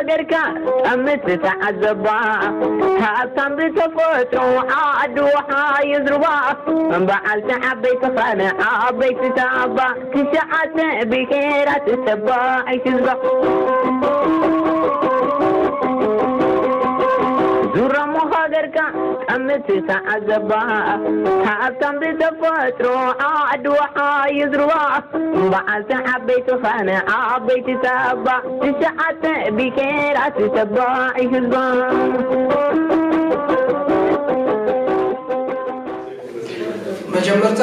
ገርካ ጠምት ተዓዘባ። ሃብታም ብተፈጥሮ ዓዲ ውሓ ይዝርባ። በዓልቲ ዓበይቲ ኻነ ዓበይቲ ታባ። ትሽዓተ ብሄራት ተባዒት ህዝባ። ዙራሞ ሃገርካ ጠምት ተዓዘባ። ሃብታም ብተፈጥሮ ዓዲ ውሓ ይዝርባ። በዓልቲ ዓበይቲ ኻነ ዓበይቲ ታባ። ትሽዓተ ብሄራት ተባዒት ህዝባ። መጀመርታ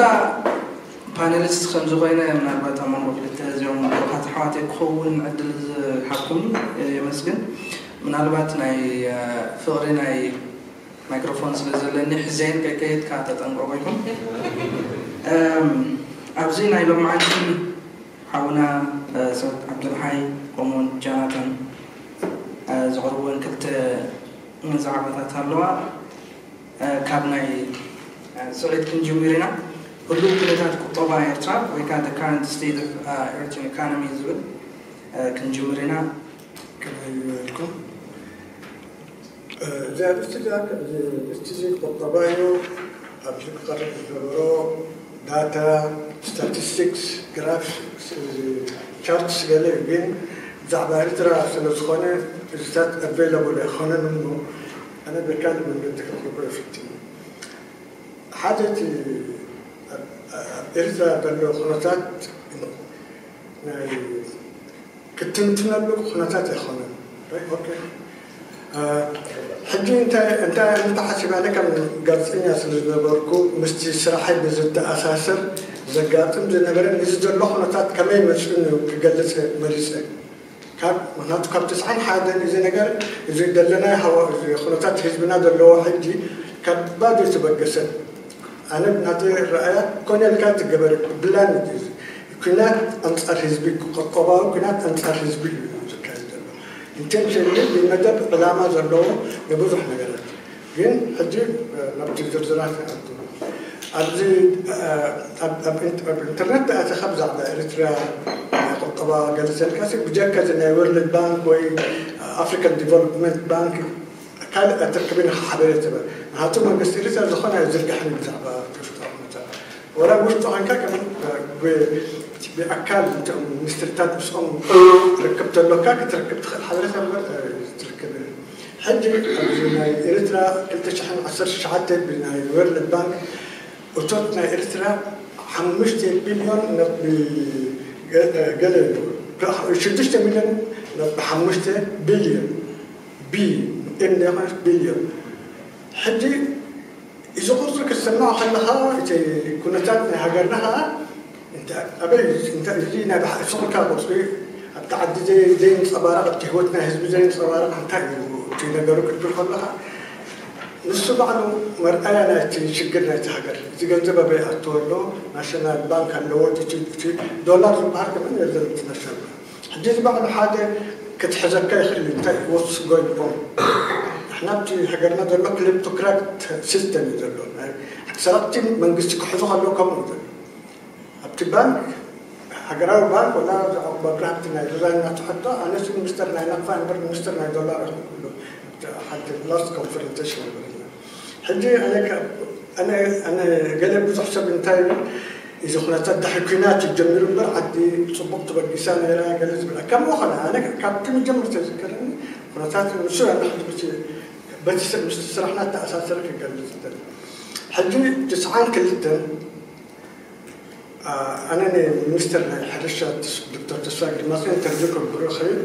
ፓነሊስት ከም ዝኾነ ምናልባት ኣብ መንጎ ክልተ እዚኦም ብሩኻት ኣሕዋተይ ክኸውን ዕድል ዝሃብኩምኒ የመስግን። ምናልባት ናይ ፍቕሪ ናይ ማይክሮፎን ስለ ዘለኒ ሕዘይን ከይከየድካ ተጠንቀቑ ኢኹም። ኣብዚ ናይ ሎማዓንቲ ሓውና ሰብት ዓብዱልሓይ ከምኡውን ጃናተን ዘቕርብወን ክልተ ዛዕባታት ኣለዋ። ካብ ናይ ስዒድ ክንጅምር ኢና። ህሉው ኩነታት ቁጠባ ኤርትራ ወይ ከዓ the current state of Eritrean economy ዝብል ክንጅምር ኢና። ከመይ ይበልኩም? እዚ ኣርእስቲ እዚ ቁጠባ እዩ። ኣብዚ ክቐርብ ዝነበሮ ዳታ፣ ስታቲስቲክስ፣ ግራፍስ፣ ቻርትስ ገለ እዩ። ግን ብዛዕባ ኤርትራ ስለ ዝኾነ እዚታት ኣቬይላብል ኣይኮነን እሞ ኣነ ብካልእ መንገዲ ከቕርቦ ይፍትን። ሓደ እቲ ኣብ ኤርትራ ዘሎ ኩነታት ናይ ክትንትነሉ ኩነታት ኣይኮነን። ሕጂ እንታይ እንታይ እንታይ ሓሲብ ኣነ ከም ጋዜጠኛ ስለ ዝነበርኩ ምስቲ ስራሐይ ብዝተኣሳሰር ዘጋጥም ዝነበረ ንዚ ዘሎ ኩነታት ከመይ መፅኡ ክገልፅ መሪፀ። ካብ ምክንያቱ ካብ ትስዓን ሓደን እዚ ነገር እዚ ዘለናዮ ሃዋ እዚ ኩነታት ህዝብና ዘለዎ ሕጂ ካብ ባዶ ዝተበገሰ ኣነ ናተይ ረኣያ ኮነ ኢልካ ትገበር ብላን እዩ። ኩናት ኣንጻር ህዝቢ፣ ቁጠባዊ ኩናት ኣንጻር ህዝቢ እዩ ዝካየድ ዘሎ። ኢንቴንሽንሊ ብመደብ ዕላማ ዘለዎ ንብዙሕ ነገራት። ግን ሕጂ ናብቲ ዝርዝራት ንኣቱ። ኣብዚ ኣብ ኢንተርነት ተኣቲኻ ብዛዕባ ኤርትራ ናይ ቁጠባ ገለ ሰልካሲ ብጀካ እዚ ናይ ወርልድ ባንክ ወይ ኣፍሪካን ዲቨሎፕመንት ባንክ ካልእ ኣይትርክብን ኢኻ ሓበሬታ ትበል። ንሃቱ መንግስቲ ኤርትራ ዝኾነ ኣይዝርግሕን ብዛዕባ ውሽጣዊ ኩነታት። ወላ ውሽጡ ኮንካ ከም ብኣካል እቶም ሚኒስትሪታት ምስኦም ርክብ ተሎካ ክትርክብ ትኽእል ሓበሬታ እምበር ትርክብ። ሕጂ ኣብዚ ናይ ኤርትራ ክልተ ሽሕን ዓሰርተ ትሽዓተን ብናይ ወርልድ ባንክ እቶት ናይ ኤርትራ ሓሙሽተ ቢልዮን ነጥቢ ገለ እዩ። ሽዱሽተ ሚልዮን ነጥቢ ሓሙሽተ ቢልዮን ቢ ኤም ዳይኮነስ ቢልዮን። ሕጂ እዚ ቁፅሪ ክትሰምዖ ከለኻ እቲ ኩነታት ናይ ሃገርና ከዓ ኣበይ እንታይ እዚ ናይ ባሕሪ ስቕልካ ቁፅሪ ኣብቲ ዓዲ ዘይንፀባረቕ ኣብቲ ህይወት ናይ ህዝቢ ዘይንፀባረቕ እንታይ እዩ እቲ ነገሩ ክትብል ከለኻ ንሱ ባዕሉ መርኣያ ናይቲ ሽግር ናይቲ ሃገር። እዚ ገንዘብ ኣበይ ኣትዎ ኣሎ? ናሽናል ባንክ ኣለዎ። እቲ ዶላር ዝበሃል ከምን የለን። እቲ ናሽናል ባንክ ሕጂ እዚ ባዕሉ ሓደ ክትሕዘካ ይኽእል እዩ። እንታይ ወትስ ጎይንግ ኦን? ንሕና ኣብቲ ሃገርና ዘሎ ክሊፕቶክራት ሲስተም እዩ ዘሎ። ናይ ሰረቕቲ መንግስቲ ክሕዙ ከለዉ ከምኡ እዩ ዘሎ። ኣብቲ ባንክ ሃገራዊ ባንክ ወላ ብራብቲ ናይ ዶላር እናተሐቶ ኣነስ ሚኒስተር ናይ ናቕፋ እምበር ሚኒስተር ናይ ዶላር ይኹን ኩሉ ሓንቲ ላስት ኮንፈረንቴሽን ንብለና። ሕጂ ኣነ ገለ ብዙሕ ሰብ እንታይ ይብል እዚ ኩነታት ድሕሪ ኩናት እዩ ጀሚሩ እምበር ዓዲ ፅቡቕ ተበጊሳ ነይራ ገለ ዝብል ከምኡ ኾነ ኣነ ካብቲ መጀመርታ ዝከረኒ ኩነታት ንሱ ያለ ሕጂ በቲ ምስቲ ስራሕና ተኣሳሰረ ክገልፅ እንተ ሕጂ ትስዓን ክልተን ኣነ ንሚኒስተር ናይ ሕርሻ ዶክተር ተስፋ ግርማጽዮን ኢንተርቪው ከግብሮ ይኽእል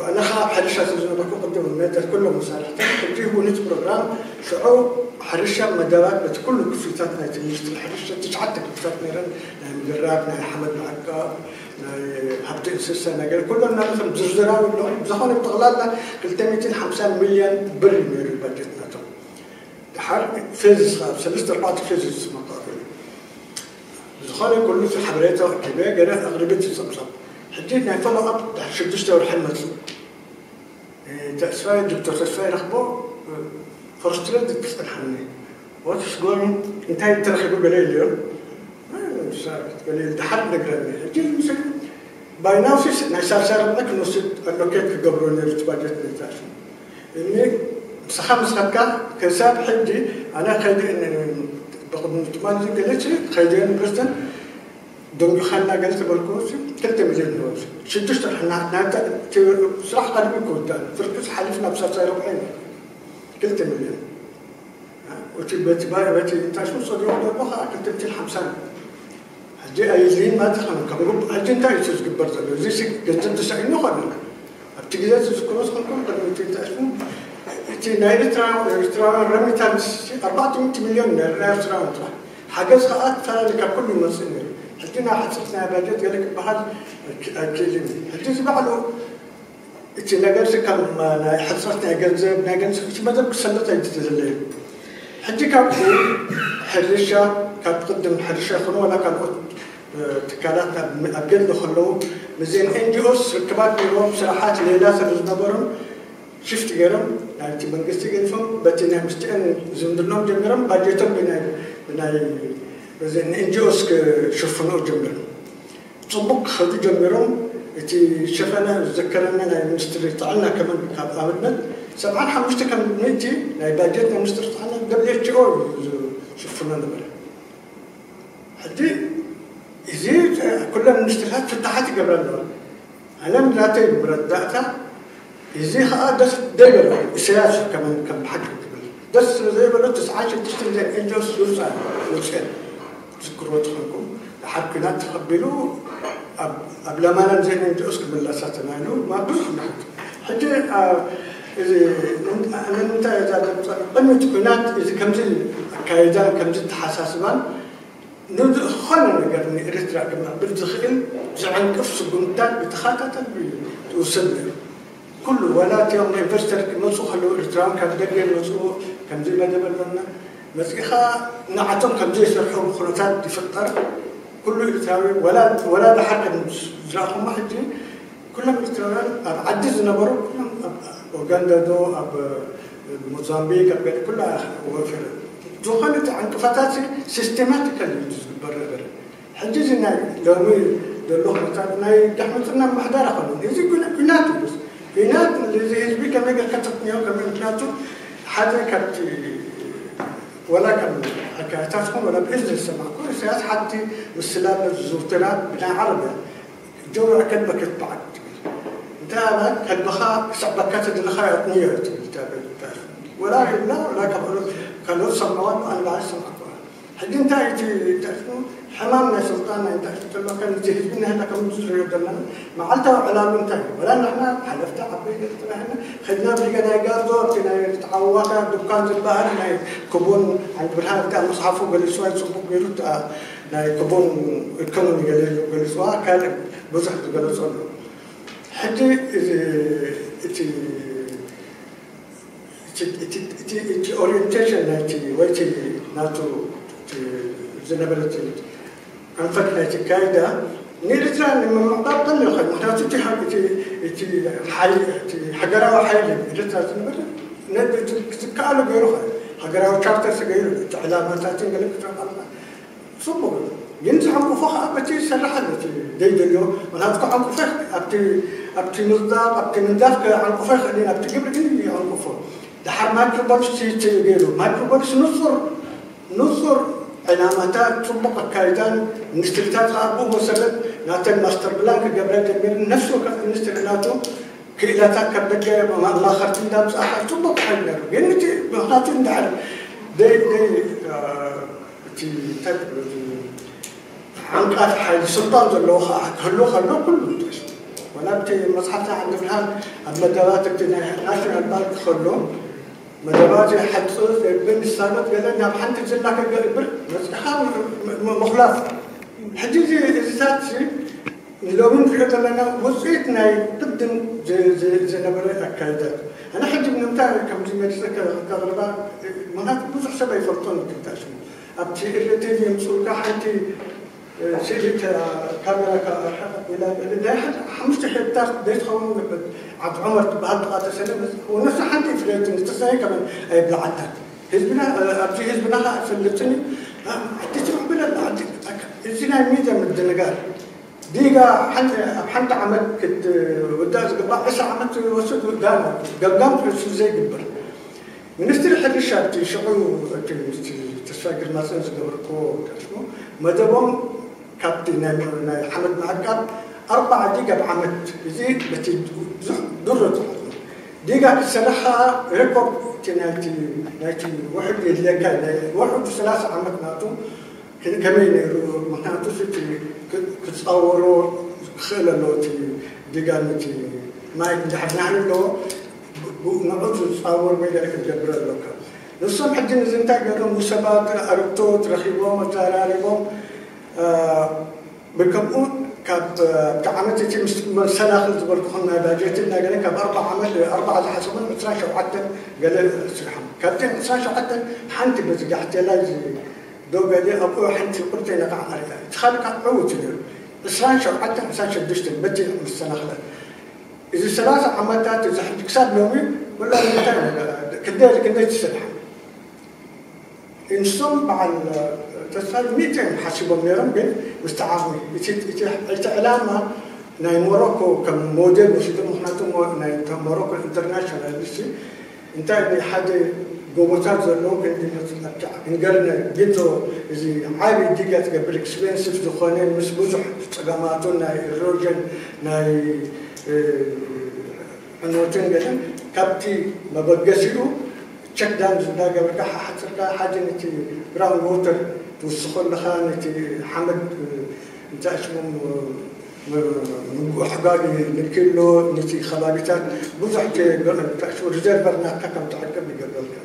ኣነ ከዓ ኣብ ሕርሻ ስለ ዝነበርኩ ቅድም ሜተር ኩሎም መሳርሕታት ሕጂ ውኑት ፕሮግራም ሽዑ ሕርሻ መደባት በቲ ኩሉ ክፍልታት ናይቲ ሚኒስትሪ ሕርሻ ትሽዓተ ክፍልታት ነይረን ናይ ምድራብ ናይ ሓመድ ምዕቃብ ናይ ሃብቲ እንስሳ ነገር ኩሎም ናቶም ዝርዝራዊ ኣለዎም ብዝኾነ ብጠቕላላ ክልተ ሚእትን ሓምሳን ሚልዮን ብር እዩ ነይሩ ባጀት ናቶም ድሓር ፌዝስ ኣብ ሰለስተ ኣርባዕተ ፌዝስ መቃበሉ ዝኾነ ኩሉ እቲ ሓበሬታ ኣኪበ ገለ ኣቕሪበ እቲ ጸብጻብ ሕጂ ናይ ፎሎ ኣፕ ድሕሪ ሽዱሽተ ወርሒ መጽእ ተስፋይ ዶክተር ተስፋይ ረኽቦ ፈርስትረድ ትጸንሓኒ ወትስ ጎን እንታይ ተረኺቡ ገለ ኢልዮ ድሓር ነግረኒ ሕጂ ምስ ባይናውሲስ ናይ ሳልሳይ ርብዒ ክንወስድ ኣሎኬት ክገብሮ ነይሩ እቲ ባጀት ነዛ ሽሙ። እኒ ምሳኻ ምስኻትካ ክሳብ ሕጂ ኣነ ከይደ ብቕድሚ ትማሊ ገለች ከይደ ፕሬዝደንት ደንጉኻና ገለ ተበልኩ። ክልተ ሚልዮን ይወስ ሽዱሽተ ናታ ስራሕ ቀድሚ ክውዳእ ፍርቅስ ሓሊፍ ናብ ሳልሳይ ርብዒ ክልተ ሚልዮን እቲ በቲ በቲ እንታይ ሽሙ ጸዲቑ ዘሎ ከዓ ክልተ ሚእትን ሓምሳን ሕጂ ኣየድልይን ማለት ከም ግቡእ ሕጂ እንታይ እዩ ዝግበር ዘሎ? እዚ ገንዘብ ተሳኢኑ ኾነ ኣብቲ ግዜ ዝዝክሮ ዝኮንኩም ቅድሚ እቲ እንታይ ሽሙ እቲ ናይ ኤርትራ ኤርትራውያን ረሚታንስ ኣርባዕተ ሚእቲ ሚልዮን ናይ ኤርትራውያን ጥራሕ ሓገዝ ከዓ ትፈላለዩ ካብ ኩሉ ይመፅእ ነይሩ። ሕጂ ናይ ሕፅርት ናይ ባጀት ገለ ክበሃል ኣይክእልን እዩ። ሕጂ እዚ ባዕሉ እቲ ነገር እዚ ከም ናይ ሕፅረት ናይ ገንዘብ ናይ ገንዘብ እቲ መደብ ክሰለጥ ኣይትደለዩ። ሕጂ ካብ ሕርሻ ካብ ቅድም ሕርሻ ይኹን ዋላ ካልኦት ትካላት ኣብ ገድሊ ከለዉ ምስን ኤንጂኦስ ርክባት ነይሮም ስራሓት ሌላ ስለ ዝነበሮም ሽፍት ገይሮም ናይቲ መንግስቲ ገዲፎም በቲ ናይ ምስቲአን ዝምድኖም ጀሚሮም ባጀቶም ብናይ ብናይ ንኤንጂኦስ ክሽፍንኡ ጀሚሮም። ፅቡቅ ክኸዱ ጀሚሮም። እቲ ሸፈነ ዝዘከረኒ ናይ ሚኒስትሪ ጥዕና ከመን ካብ ኣብነት ሰብዓን ሓሙሽተ ከም ምእቲ ናይ ባጀት ናይ ሚኒስትሪ ጥዕና ደብሊው ኤች ኦ እዩ ዝሽፍኖ ነበረ። ሕጂ እዚ ኩለን ሚኒስትሪታት ፍታሓት ይገብራ ኣለዋ። ኣነ ናተይ መረዳእታ እዚ ከዓ ደስ ደይበሎ ኢሳያስ ከመን ከም ብሓቂ ክብል ደስ ስለ ዘይበሎ ትስዓን ሽዱሽተ ሚልዮን ኤንጂኦስ ዝውፃ ውፅአን ዝክርዎ ተኾንኩም ድሓር ኩናት ተቐቢሉ ኣብ ለማናን ዘይን ኤንጂኦስ ክምለሳ ተናይሉ ብዙሕ ናት ሕጂ እዚ ንምንታይ እዛ ቅድሚ እቲ ኩናት እዚ ከምዚ ኣካይዳን ከምዚ ተሓሳስባን ንዝኾነ ነገር ንኤርትራ ክምዕብል ዝኽእል ዝዕንቅፍ ስጉምታት ብተኸታተል እዩ ዝውሰድ ነይሩ። ኩሉ ዋላ እቲኦም ኢንቨስተር ክመፁ ከለዉ ኤርትራውያን ካብ ደገ ይመፁ ከምዚ መደብ ኣለና መፂኻ ንዓቶም ከምዘይሰርሑ ኩነታት ይፍጠር። ኩሉ ኤርትራዊ ዋላ ድሓር ከም ዝረእኹሞ ሕጂ ኩሎም ኤርትራውያን ኣብ ዓዲ ዝነበሩ ኩሎም ኡጋንዳ ዶ ኣብ ሞዛምቢክ ኣብ ገለ ኩላ ወፈረ ዝኾነ እቲ ዕንቅፋታት ሲስቴማቲካል እዩ ዝግበር ነበር። ሕጂ እዚ ናይ ሎሚ ዘሎ ኩነታት ናይ ዳሕመፅና ማሕዳር ኣይኮነን። እዚ ኩናት እዩ። ኩናት እዚ ህዝቢ ከመይ ጌርካ ተጥንዮ ከመይ ምክንያቱ ሓደ ካብቲ ወላ ከም ሕካያታትኩም ወላ ብእዝኒ ዝሰማዕኩ ኢሳያስ ሓንቲ ምስላ ዝዝውትራ ብናይ ዓረብ እያ ጀውዕ ከልበክ ይትበዓል ትብል እንታይ ኣባል ከልበኻ ክስዕበካ ተድለኻ ኣጥንዮ ትብል ወላ ይብላ ወላ ካብ ካልኦት ሰምዐዋ ኣነ ባዕል ሰምዐኩ ሕጂ እንታይ እቲ እንታይ ሕማም ናይ ስልጣን ናይ እንታይ ተሎ ከም እዚ ህዝቢ ናይ ህላ ከም ዝሪኦ ዘለና መዓልታዊ ዕላሉ እንታይ እዩ ወላ ንሕና ሓለፍቲ ዓበይ ገለ ጥራሕና ከድና ብሪገ ናይ ጋዞ ኣብቲ ናይ ተዓዋታ ዱካን ዝበሃል ናይ ክቡን ዓንዲ ብርሃን እንታይ መፅሓፉ ገሊፅዋ ፅቡቅ ገይሩ ናይ ክቡን ኢኮኖሚ ገለ ገሊፅዋ ካልእ ብዙሕ ዝገለፆ ኣሎ ሕጂ እቲ እቲ ኦሪንቴሽን ናይቲ ወይቲ ናቱ ዝነበረ ኣንፈት ናይቲ ካይዳ ንኤርትራ ንምምዕባል ጠሊኻ ምክንያቱ እቲ ሓገራዊ ሓይሊ ኤርትራ ዝነበረ ዝከኣሉ ገይሩ ሃገራዊ ቻርተር ተገይሩ እቲ ዕላማታትን ገለ ክትረቕ ኣለካ ፅቡቅ ግን ዝዓንቁፎ ከዓ በቲ ዝሰርሕ ኣሎ እቲ ዘይደልዮ ምክንያቱ ክዓንቁፎ ኣብቲ ምዝዳብ ኣብቲ ምንዛፍ ክዓንቁፎ ይኽእል ኣብቲ ግብሪ ግን ይዓንቁፎ ድሓር ማይክሮፖሊስ ገይሩ ማይክሮፖሊስ ንፁር ንፁር ዕላማታት ፅቡቅ ኣካይዳን ሚኒስትሪታት ከዓ ብኡ መሰረት ናተን ማስተር ፕላን ክገብራ ጀሚሩ ነፍሲ ወከፍ ሚኒስትሪ ናቱ ክእለታት ካብ ደገ ኣማኸርቲ እንዳምፅኣ ከዓ ፅቡቅ ሓይል ነሩ ግን እቲ ምክንያቱ እንድሕር ደይ ደይ እቲ እንታይ ክብሎ ዓንቃፊ ሓይሊ ስልጣን ዘለዎ ከዓ ክህሉ ከሎ ኩሉ ይጠሽ ወላ ኣብቲ መፅሓፍቲ ዓንዲ ብርሃን ኣብ መደባት እቲ ናይ ናሽናል ባንክ ከሎ መደባት ሓፅር ዘብል ሳሎት ገለ ናብ ሓንቲ ዝላ ከገብር መፅኻ ምኽላፍ ሕጂ እዚታት ንሎሚ ንሪኦ ዘለና ውፅኢት ናይ ቅድም ዝነበረ ኣካይዳት ኣነ ሕጂ ንምንታይ ከምዚ መሊሰ ከቕርባ ምክንያቱ ብዙሕ ሰብ ኣይፈልጦን ይግዳሽ ኣብቲ ኤሌክትሪክ የምፅኡልካ ሓንቲ ስእሊ ካሜራ ካብ ኣርሓ ኢላ ናይ ሓሙሽተ ሄክታር ዘይትኸውን ዓዲ ዑመር ትበሃል ጥቓ ተሰለ ወነሱ ሓንቲ ፍለየት ንተሰነ ከመን ኣይብልዓልታን ህዝብና ኣብዚ ህዝብና ከዓ ኣይፈልጥን እዩ ዓዲ ትምዕብል ኣላ ዓዲ እዚ ናይ ሚድያ ምድንጋር ዲጋ ሓንቲ- ኣብ ሓንቲ ዓመት ክትውዳእ ዝግባእ ዕስራ ዓመት ይወስድ። ጋና ገምጋም ርእሱ ዘይግበር። ሚኒስትሪ ሕርሻ እቲ ሽዑ እቲ ምስቲ ተስፋ ግርማፅን ዝገበርክዎ ሽሙ መደቦም ካብቲ ናይ ናይ ሓመድ ምዕቃብ ኣርባዓ ዲጋ ኣብ ዓመት፣ እዚ በቲ ብዙሕ ድሮ ትኾኑ ዲጋ ክትሰርሕ ከዓ ሬኮርድ እቲ ናይቲ ናይቲ ውሕድ የድልየካ። ናይ ውሕዱ ሰላሳ ዓመት ናቱ ከመይ ነይሩ? ምክንያቱ እቲ ክፃወሮ ክኽእል ኣለዎ። እቲ ዲጋ ነቲ ማይ እንድሕር ናህሪ ኣለዎ፣ ንዑ ዝፃወር ወይ ገለ ክትገብር ኣለካ። ንሶም ሕጂ ንዚ እንታይ ገይሮም? ንሰባት ኣርክቶት ረኺቦም ኣዘራሪቦም ብከምኡ ካብ እቲ ዓመት እቲ ምስ መሰናኽል ዝበልኩኹም ናይ ባጀት ናይ ገለ ካብ ኣርባ ዓመት ኣርባ ዝሓሰቡን ዕስራን ሸውዓተን ገለ ስርሖም። ካብተን ዕስራን ሸውዓተን ሓንቲ በዝጋሕቴላ ዶ ገለ ኣብኡ ሓንቲ ቁርተ ነቃዕ ኣሪያ። እቲ ካልእ ካብ ዕዉት እዩ ነይሩ። ዕስራን ሸውዓተን ዕስራን ሽዱሽተን በቲ ምስ ሰናኽለ እዚ ሰላሳ ዓመታት እዚ ሕጂ ክሳብ ሎሚ ወላ እንታይ ክንደይ ክንደይ ትሰርሓ። ንሶም በዓል ተስፋ ሚእቲ እዮም ሓሲቦም ነይሮም፣ ግን ምስ ተዓቕሚ እቲ ዕላማ ናይ ሞሮኮ ከም ሞዴል ወሲዶም። ምክንያቱ ናይ ሞሮኮ ኢንተርናሽናል ሲ እንታይ ናይ ሓደ ጎቦታት ዘለዎ ክንዲ ክንገርነ ግንቶ እዚ ዓቢ ዲጋ ትገብር ኤክስፔንሲቭ ዝኾነ ምስ ብዙሕ ጸገማቱ ናይ ኢሮዥን ናይ ዕንወትን ገለን ካብቲ መበገሲኡ ቸክ ዳም እንዳገበርካ ሓሓፅርካ ሓደ ነቲ ግራውንድ ዎተር ትውስኾ ኣለኻ፣ ነቲ ሓመድ እንታይ ሽሞም ምጉሕጋግ ንክሎ ነቲ ከባቢታት ብዙሕ ሪዘርቨር ናትካ ከም ትዕቅብ ይገብረልካ።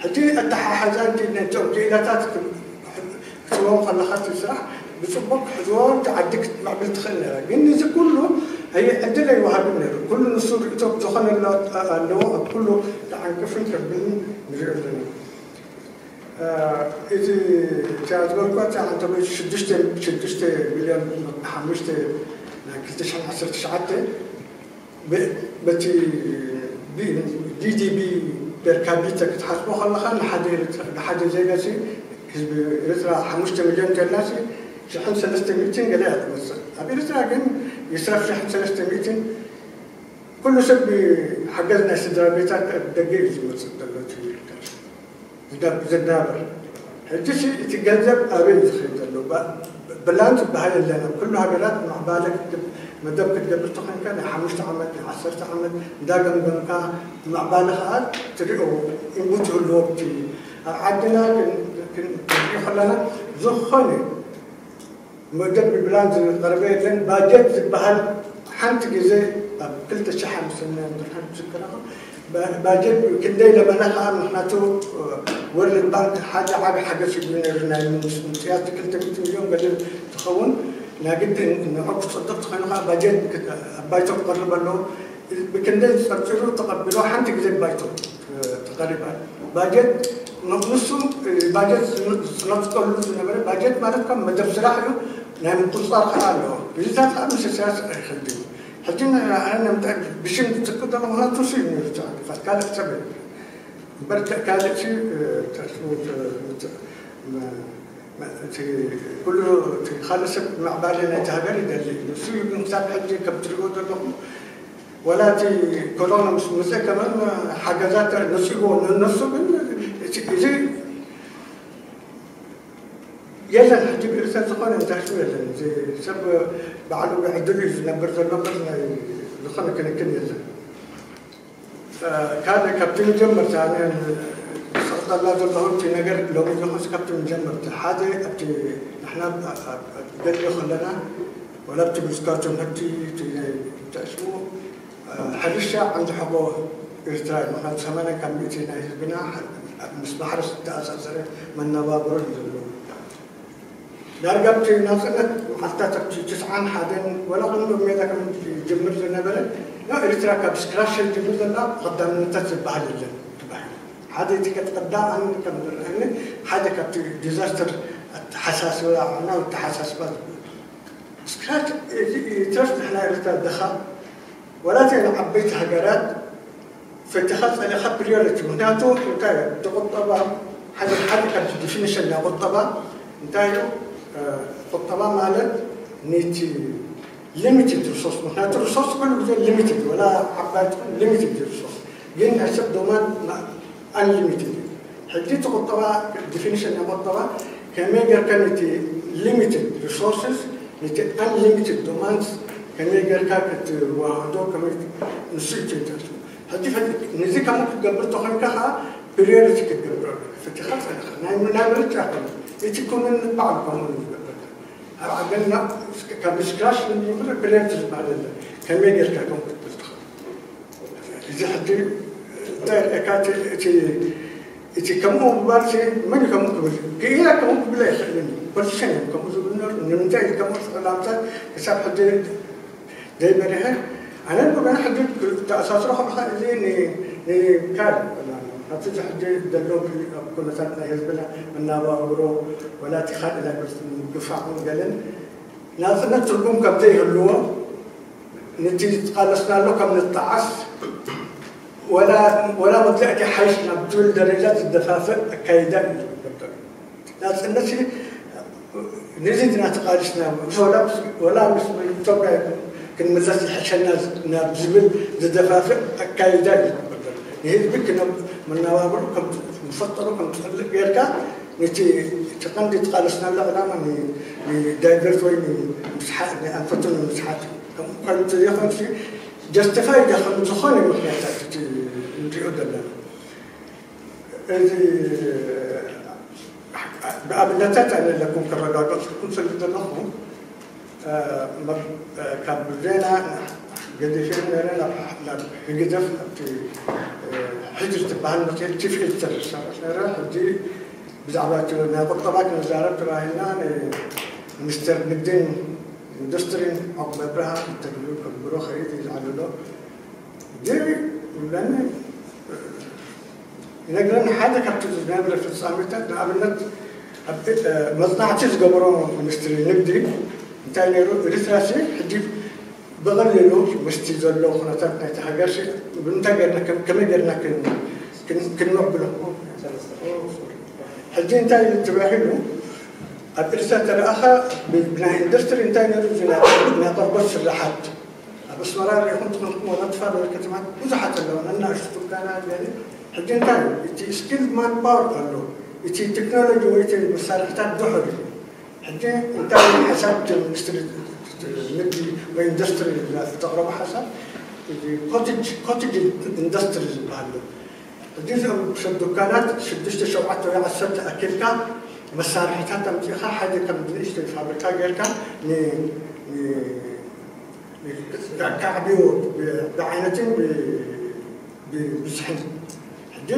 ሕጂ ኣተሓሓዛ ነቶም ክኢላታት ክትዎም ከለኻ እቲ ስራሕ ብፅቡቅ ክትሕዝዎ እቲ ዓዲ ክትምዕብል ትኽእል ነራ። ግን እዚ ኩሉ ኣይ ዕድል ኣይወሃብን ነሩ። ኩሉ ንሱ ርእቶ ዝኾነ ኣለዎ። ኣብ ኩሉ ተዓንቅፍን ከብልን ንሪኦ ኣለና። እዚ እቲያ ዝበልኳ እቲያ ዓንተ ሽዱሽተ ሽዱሽተ ሚልዮን ሓሙሽተ ናይ ክልተ ሽሕን ዓሰርተ ትሽዓተ በቲ ዲዲቢ ፐር ካፒታ ክትሓስቦ ከለኻ ንሓደ ንሓደ ዜጋ ሲ ህዝቢ ኤርትራ ሓሙሽተ ሚልዮን ተላሲ ሽሕን ሰለስተ ሚእትን ገለ እያ ትመጽእ። ኣብ ኤርትራ ግን ይስረፍ ሽሕን ሰለስተ ሚእትን ኩሉ ሰብ ሓገዝ ናይ ስድራ ቤታት ደገ እዩ ዝመጽእ ዘሎ። ዝዳብ- ዝዳበር። ሕጂ ሲ እቲ ገንዘብ ኣበይ እዩ ዝኸይድ ዘሎ? ባ- ብላን ዝበሃል የለን። ኣብ ኩሉ ሃገራት ምዕባለ ክትገብ- መደብ ክትገብር ተኾይንካ ናይ ሓሙሽተ ዓመት ናይ ዓሰርተ ዓመት እንዳገምገምካ ምዕባለ ከዓ ትሪኦ ኢንፑት ይህልዎ። እቲ ኣብ ዓድና ክን- ክን- ክንሪኦ ከለና ዝኾነ መደብ ብፕላን ዝቐረበ የለን። ባጀት ዝበሃል ሓንቲ ግዜ ኣብ ክልተ ሽሕ ሓምሳ ዝዝክረኹ ባጀት ክንደይ ለመና ከዓ ምክንያቱ ወርልድ ባንክ ሓደ ዓቢ ሓገዝ ይብሉ ነይሩ ናይ ምንስቲ ምፅያት ክልተ ሚእቲ ሚልዮን ገለ ትኸውን ናይ ግዲ ንዑ ክፀድቕ ተኾይኑ ከዓ ባጀት ኣብ ባይቶ ክቐርብ ኣለዎ። ብክንደይ ፀርፂሩ ተቐቢሎ ሓንቲ ግዜ ባይቶ ተቐሪባ ባጀት ንሱ ባጀት ዝነጥቀሉ ዝነበረ ባጀት ማለት ካብ መደብ ስራሕ እዩ። ናይ ምቁፅፃር ከዓ ኣለዎ። ብዝታት ከዓ ምስ ኢሳያስ ኣይኸድን እዩ። ሕጂ ኣነ ንምንታይ ብሽም ዝትክእ ዘሎ ምክንያቱ ንሱ እዩ ነይሩ ተቐቢፋት ካልእ ሰብ የለን። እምበር ካልእ ሲ እቲ ኩሉ እቲ ካልእ ሰብ ምዕባለ ናይቲ ሃገር ይደሊ እዩ። ንሱ እዩ ግን ክሳብ ሕጂ ከም ትሪእዎ ዘለኹም ወላ እቲ ኮሮና ምስ መፀ ከመን ሓገዛት ነፂግዎ ንነሱ ግን እዚ የለን። ሕጂ ብርእሰ ዝኾነ እንታይ ሽሙ የለን። እዚ ሰብ ባዕሉ ብዕድሉ እዩ ዝነብር ዘሎ እምበር ናይ ዝኾነ ክንክን የለን። ካልእ ካብቲ መጀመርታ ኣነ ዝፀቕጠላ ዘለኹ እቲ ነገር ሎሚ ዝኾንስ ካብቲ መጀመርታ ሓደ ኣብቲ ንሕና ገሊኦ ከለና ወላ ኣብቲ ብዝካ ትምህርቲ እቲ ናይ ተእስሙ ሕርሻ ዓንዲ ሕቦ ኤርትራ እዩ። ምክንያቱ ሰማንያ ካብ ሚእቲ ናይ ህዝብና ምስ ማሕረስ ዝተኣሳሰረ መነባብሮ እዩ ዘለዎ። ዳርጋ ኣብቲ ናፅነት መዓልታት ኣብቲ ትስዓን ሓደን ወላ ቅድሚ ሜዳ ከም ጅምር ዝነበረ ናብ ኤርትራ ካብ ስክራሽ ጅምር ዘላ ቀዳምነታት ዝበሃል የለን ትባሂሉ ሓደ እቲ ቀዳም ኣነ ከም ዝረአኒ ሓደ ካብቲ ዲዛስተር ኣተሓሳስባ እና ኣተሓሳስባ ዝበሃል ስክራሽ ትረፍ ንሕና ኤርትራ ድኻ ወላ እተን ዓበይቲ ሃገራት ፈቲኻ ጸሊኻ ፕሪዮሪቲ ምክንያቱ እንታይ እዩ እቲ ቁጠባ ሓደ ሓደ ካብቲ ዲፊኒሽን ናይ ቁጠባ እንታይ እዩ ቁጠባ ማለት ነቲ ሊሚትድ ሪሶርስ፣ ምክንያቱ ሪሶርስ ኩሉ ግዜ ሊሚትድ፣ ወላ ዓባይ ትኹን ሊሚትድ ሪሶርስ፣ ግን ናይ ሰብ ዶማን unlimited እዩ። ሕጂ እቲ ቁጠባ፣ ዲፊኒሽን ናይ ቁጠባ ከመይ ጌርካ ነቲ ሊሚትድ ሪሶርስስ ነቲ unlimited ዶማንስ ከመይ ጌርካ ክትዋሃዶ፣ ከመይ፣ ንሱ እዩ ትንተርሱ። ሕጂ ፈ-፣ ነዚ ከምኡ ክትገብር ተኾይንካ ከዓ ፕሪዮሪቲ ክትገብር ኣለካ። ፈቲኻ ጸኒኻ ናይ፣ ናይ ምርጫ ኮነ እቲ ኩንን ባዕሉ ከምኡ ዝገብር ኣብ ዓገና ካብ ስክራሽ ንጀምር ፕሪዮሪቲ ዝበሃል የለን። ከመይ ጌርካ ከምኡ ክትብል ትኽእል? እዚ ሕጂ እንታይ ርኤካ እቲ፣ እቲ፣ እቲ ከምኡ ምግባር ሲ መን እዩ ከምኡ ክብል? ክኢላ ከምኡ ክብል ኣይኽእልን እዩ። ፖለቲሽን እዮም ከምኡ ዝብሉ ነሩ። ንምንታይ እዩ ከምኡ ዝኽእል? ኣምሳል ክሳብ ሕጂ ዘይበሪሀ። ኣነ ብገና ሕጂ ተኣሳስሮ ከለኻ እዚ ን-፣ ንካል ናብቲ እዚ ሕጂ ዘሎ ኣብ ኩነታት ናይ ህዝብና መናባብሮ ወላ እቲ ካልእ ናይ ግፋዕን ገለን ናጽነት ትርጉም ከም ዘይህልዎ፣ ነቲ ዝቃለስናሉ ከም ንጣዓስ፣ ወላ፣ ወላ መግዛእቲ ሓይሽ ናብ ትብል ደረጃ ዝደፋፍእ ኣካይዳ እዩ ዝግበር ዘሎ። ናጽነት ሲ፣ ነዚ ድና ተቃሊስና፣ ወላ ምስ፣ ወላ ምስ ኢትዮጵያ ክንምለስ ይሕሸና ናብ ዝብል ዝደፋፍእ ኣካይዳ እዩ ዝግበር ዘሎ። ንህዝቢ ክነብ-፣ መነባብሮ ከም ንፈጠሮ ከም ትፈልጥ ጌርካ፣ ነቲ፣ እቲ ቀንዲ ተቃለስናሉ ዕላማ ን-፣ ንዳይቨርት ወይ ንምስሓት፣ ንኣንፈቱ ንምስሓት እዩ። ከምኡ ኮይኑ እንተዘይኮይኑ ሲ፣ ጀስቲፋይ ዶ ከም ዝኾነ ምክንያታት እቲ ንሪኦ ዘለና። እዚ ብኣብነታት ኣነ ኣለኩም ከረጋገጽኩም ስለ ዘለኹ፣ እ፣ መብ-፣ እ፣ ካብ ዜና ገዲፈ ነረ ናብ፣ ናብ ህግደፍ ኣብቲ፣ እ፣ ሕድሪ ትበሃል መጽሔት ቺፍ ኤዲተር ዝሰርሕ ነረ። ሕጂ ብዛዕባ እቲ ናይ ቁጠባ ክንዛረብ ተባሂልና፣ ንሚኒስተር ንግድን ኢንዱስትሪን ዑቕበ ኣብርሃ ኢንተርቪው ከግብሮ ከይድ ይልዓል ኣሎ። ግን ይብለኒ፣ ይነግረኒ፣ ሓደ ካብቲ ዝነበረ ፍጻሜታት፣ ንኣብነት ኣብ፣ እ፣ መጽናዕቲ ዝገበሮ ሚኒስትሪ ንግዲ እንታይ ነይሩ፣ ኤርትራ ሲ ሕጂ ብቐሊሉ ምስቲ ዘሎ ኩነታት ናይቲ ሃገር ሲ ብምንታይ ጌርና፣ ከም-፣ ከመይ ጌርና ክን-፣ ክን-፣ ክንምዕብሎ? ሕጂ እንታይ እዩ ተባሂሉ? ኣብ ኤርትራ ተለኣኸ ብ-፣ ብናይ ኢንዱስትሪ እንታይ ነይሩ? እዚ ናይ፣ ናይ ቆርበት ስራሓት። ኣብ ኣስመራ ርኢኹም ትኾንኩም፣ ወላ ተፈላለዩ ከተማታት ብዙሓት ኣለዋ፣ ነናእሽቱ ዱካናት ገለ። ሕጂ እንታይ እዩ? እቲ ስኪልድ ማን ፓወር ኣሎ፣ እቲ ቴክኖሎጂ ወይ እቲ መሳርሒታት ድሑር እዩ። ሕጂ እንታይ እዩ ሓሳብ እቲ ሚኒስትሪ ንግዲ ወይ ኢንዱስትሪ ዘቕረቦ ሓሳብ? እዚ ኮቴጅ፣ ኮቴጅ ኢንዱስትሪ ዝበሃል ኣሎ። ሕጂ እዞም ሰብ ዱካናት ሽዱሽተ፣ ሸውዓተ ወይ ዓሰርተ ኣኪልካ መሳርሒታት ኣምጺእኻ ሓደ ከም ንእሽተይ ፋብሪካ ጌርካ ን-፣ ን-፣ ን-፣ ከዕብዮ ብ-፣ ብዓይነትን ብ-፣ ብብዝሕን። ሕጂ